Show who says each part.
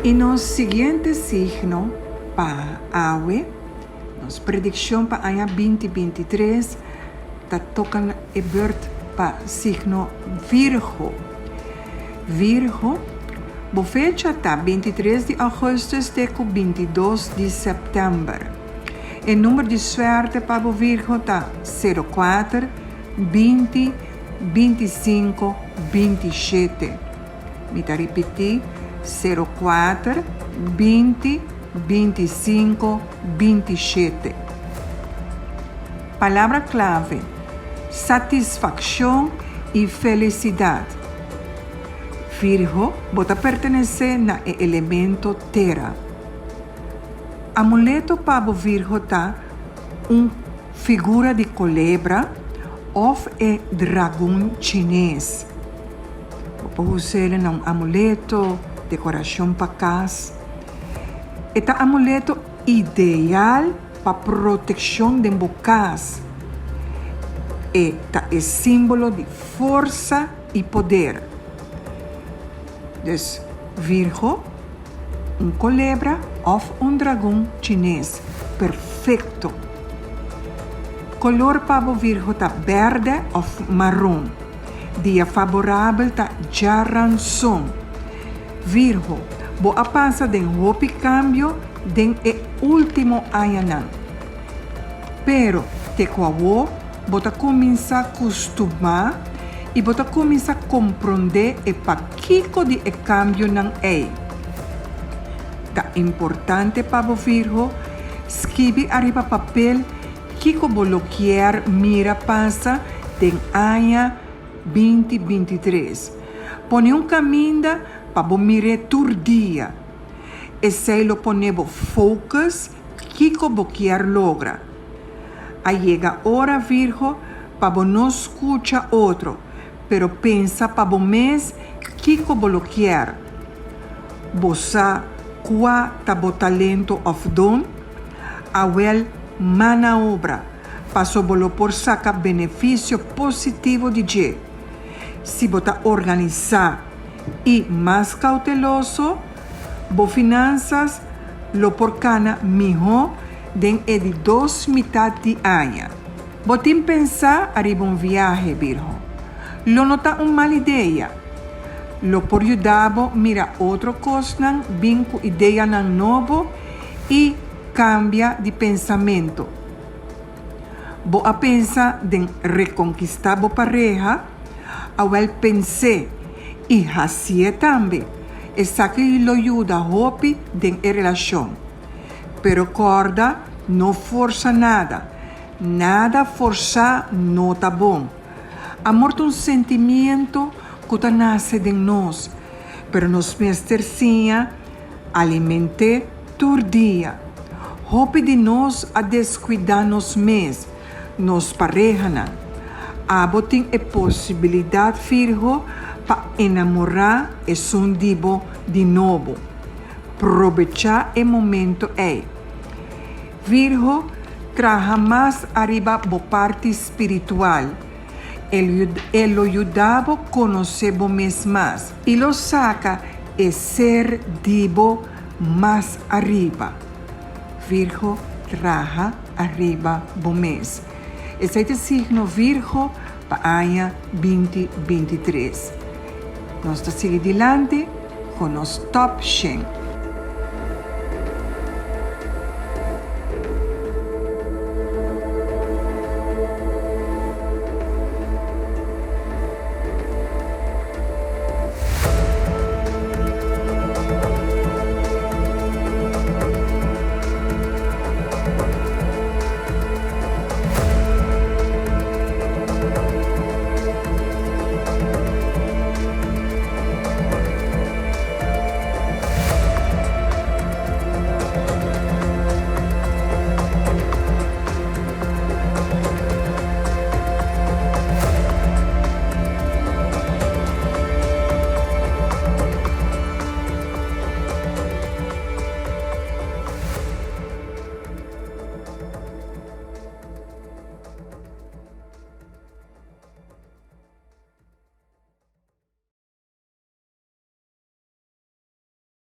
Speaker 1: I nos siguiente signo pa awe, nos predikshon pa aña 2023 ta toka e beurt pa signo Virgo. Virgo, bo fecha ta 23 di ougùstùs te ku 22 di sèptèmber. E number di suèrte pa bo, Virgo, ta 04, 20, 25, 27. Mi ta ripití, 04, 20, 25, 27. Palabra klave: satisfakshon i felisidat. Virgo, bo ta pertenesé na e elemento tera. Amuleto pa bo, Virgo, ta un figura di kolebra òf e dragon chines. Bo por us'é na un amuleto, dekorashon pa kas. E ta amuleto ideal pa protekshon den bo kas. E ta e símbolo di forsa i poder. Dus, Virgo, un kolebra òf un dragon chines. Perfekto. Kolor pa bo, Virgo, ta bèrdè òf maron. Dia faborabel ta djaranson. Virgo, bo a pasa den hopi kambio den e último añanan. Pero te ku awor bo ta kuminsá kustumá i bo ta kuminsá komprondé e pakiko di e kambionan ei. Ta importante pa bo, Virgo, skibi ariba papel kiko bo lo kier mira pasa den aña 2023. Pone un kaminda pa bo mir'é tur dia. Esei lo pone bo focus kiko bo kier logra. A yega ora, Virgo, pa bo no skucha otro, pero pensa pa bo mes kiko bo lo kier. Bo sa kua ta bo talento òf don? Awèl, man na obra, paso bo lo por saka benefisio positivo di dje. Si bo ta organisá i mas kauteloso, bo finansas lo por kana mihó den e di dos mitat di aña. Bo tin pensá ariba un viahe, Virgo? Lo no ta un mal idea. Lo por yuda bo mira otro kosnan, bin ku ideanan nobo i kambia di pensamentu. Bo a pensa den rekonkistá bo pareha? Awèl pens'é i hasié tambe. Esaki lo yuda hopi den e relashon. Pero kòrda, no forsa nada. Nada forsá no ta bon. Amor ta un sentimiento ku ta nase den nos, pero nos mester siña aliment'é tur dia. Hopi di nos a deskuidá nos mes, nos parehanan. Abo tin e posibilidat, Virgo, pa enamorá esun di bo di nobo. Probechá e momento ei. Virgo, traha mas ariba bo parti spiritual. E lo yuda bo konosé bo mes mas i lo saka e ser di bo mas ariba. Virgo, traha ariba bo mes. Esei ta signo Virgo pa aña 2023. Nos ta sigui dilanti ku nos top 100.